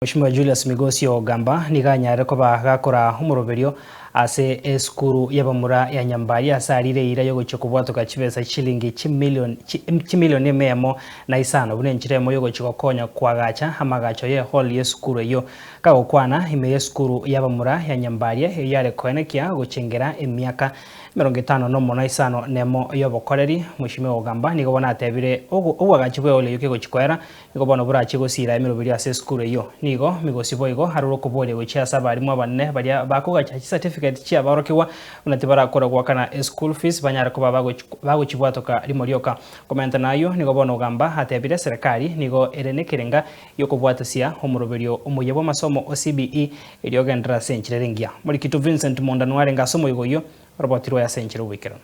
Mweshimiwa Julius Migosi Ogamba nigo anyarire koba gakora omoroberio ase esukuru y'abamura ya Nyambari ase arire eira y'ogochia kobwatoka chibesa chilingi chimilion chimilioni emiemo na isano buna enchera emo y'ogochia gokonya koagacha amagacho ye hall y'esukuru eyio. Kagokwana ime y'esukuru y'abamura ya Nyambaria eyio yare koenekia gochengera emiaka Emerongo etano nomo na isano nemo y'obokoreri, Mweshimiwa Ogamba nigo bono atebire obwagachi bw'ehall eyio kegochia koera Nigo bono borachie gosiira emeroberio ase esukuru eyio. Nigo migosi boigo arore okoboria gochia ase abarimu abanene baria bakogacha chicertificate chi'aborokigwa buna tibarakora goakana eschool fees banyare koba bagochibwatoka rimo rioka. Komenta nayio nigo bono Ogamba atebire eserekari nigo ere nekerenga giokobwatasia omoroberio omoyia bw'amasomo o CBE erio ogenderere ase enchera ere engiya. Morikitu Vincent Monda arenge ase omoigo oyio orobotirwe ase enchera oboikeranu.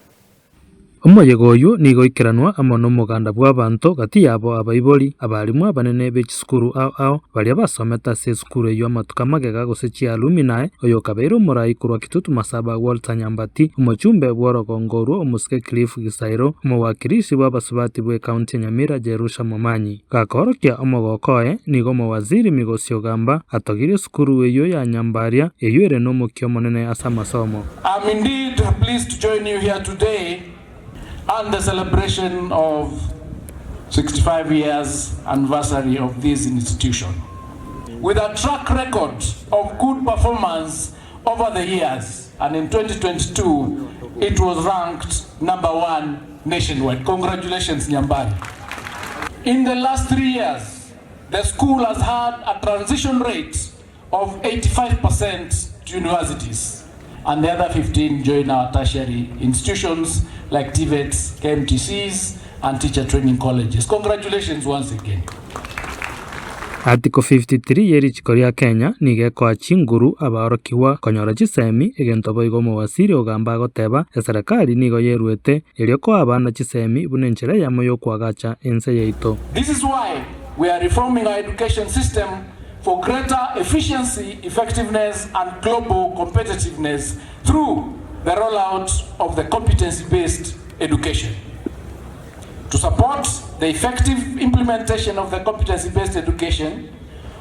Omoyega oyio nigo oikeranwa amo nomoganda bw'abanto gati yabo abaibori, abalimu abanene be chisukuru ao ao, baria basomete ase esukuru eyio amatuko amagega gose chialuminae, oyokabeire omorai korwa Kitutu Masaba Walter Nyambati, omochumbe bw'orogongo orwo omosike Cliff Gisairo, omowakilishi bw'abasubati bw'ecounty ya Nyamira Jerusha Momanyi. Gakoorokia omogoko oye, nigo omowaziri Migosi Ogamba atogirie esukuru eyio ya Nyambaria eyio ere nomokia omonene ase amasomo. I'm indeed pleased to join you here today and the celebration of 65 years anniversary of this institution. With a track record of good performance over the years and in 2022 it was ranked number one nationwide. Congratulations Nyambari. In the last 3 years the school has had a transition rate of 85 percent to universities and the other 15 join our tertiary institutions like TVETs, KMTCs and teacher training colleges. Congratulations once again. Article 53 ye richiko ria Kenya nigo ekoa chinguru abaorokigwa konyora chisemi, egento boigo omowaziri ogamba agoteba eserekari nigo yeruete erio koa abana chisemi buna enchera eyemo yokoagacha ense yaito. This is why we are reforming our education system for greater efficiency, effectiveness and global competitiveness through the rollout of the competency-based education. To support the effective implementation of the competency-based education,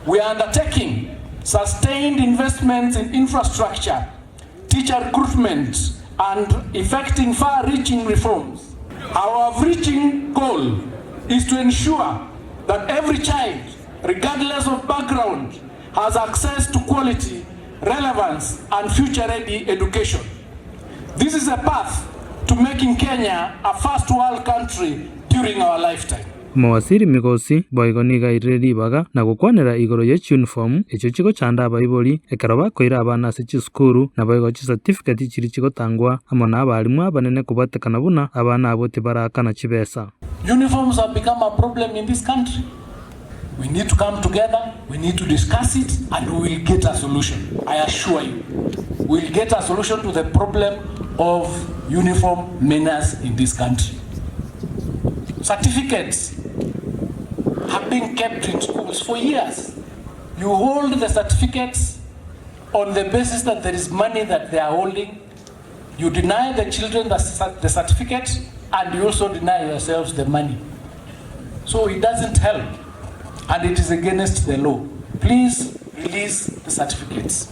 we are undertaking sustained investments in infrastructure, teacher recruitment and effecting far-reaching reforms. Our overreaching goal is to ensure that every child, regardless of background, has access to quality, relevance and future-ready education. This is a path to making Kenya a first world country during our lifetime. Omowaziri Migosi boigo nigo airire ribaga na gokwanera igoro ye chiuniform echio chigochanda abaibori ekero bakoira abana ase chisukuru naboigo chicertificate chiria chigotangwa amo na abalimu abanene kobwatekana buna abana abwo tibaraakana chibesa. Uniforms have become a problem in this country. We need to come together, we need to discuss it and we will get a solution. I assure you. We will get a solution to the problem of uniform menace in this country. Certificates have been kept in schools for years. You hold the certificates on the basis that there is money that they are holding. You deny the children the, the certificate and you also deny yourselves the money. So it doesn't help and it is against the law. Please release the certificates.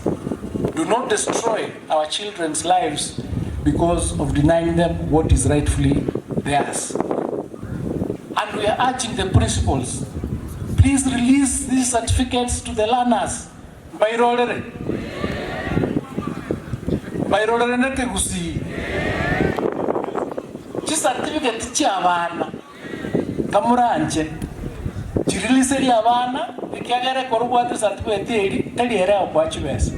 Do not destroy our children's lives because of denying them what is rightfully theirs. And we are urging the principals, please release these certificates to the learners. Mbairorere, mbairorere nekegusii, chicertificate chi'abana nkamoranche chiriliserie abana, ekiagera ekero obwate certificate eria tari ere egokoa chibesa.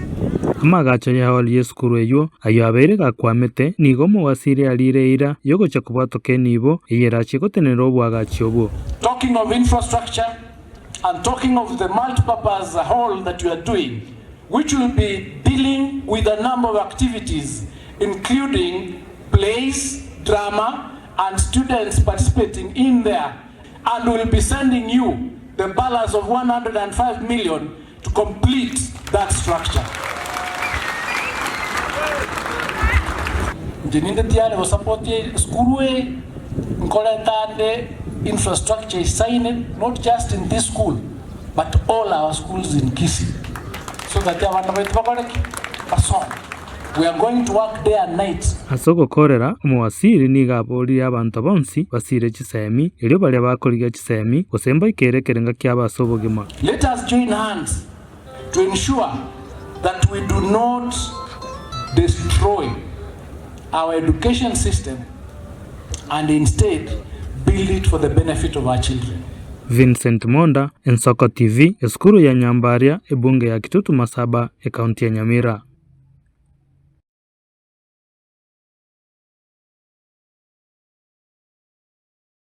Amagacho y'ehall y'esukuru eyio, ayio abeire gakwamete, nigo omowasiri ariire eira y'ogochia kobwatoka enibo, eyio erachie gotenenera oboagachi obwo. Talking of infrastructure and talking of the multipurpose hall that we are doing which will be dealing with a number of activities including plays, drama and students participating in there and will be sending you the balance of 105 million to complete that structure. Inche ninde tiyari gosupport esukuru eye, nkoreta ande infrastructure isaine not just in this school. but all our schools in Kisii so that abana baito bakore ki? Basome. We are going to work day and night. Ase ogokorera, omowasiri nigo aboririe abanto bonsi basire chisemi, erio baria bakorigia chisemi, gose mbaikere ekerenga kiabo ase obogima. Let us join hands to ensure that we do not destroy our education system and instead build it for the benefit of our children. Vincent Monda, Ensoko TV, Esukuru ya Nyambaria, ebunge ya Kitutu Masaba, ekaunti ya Nyamira.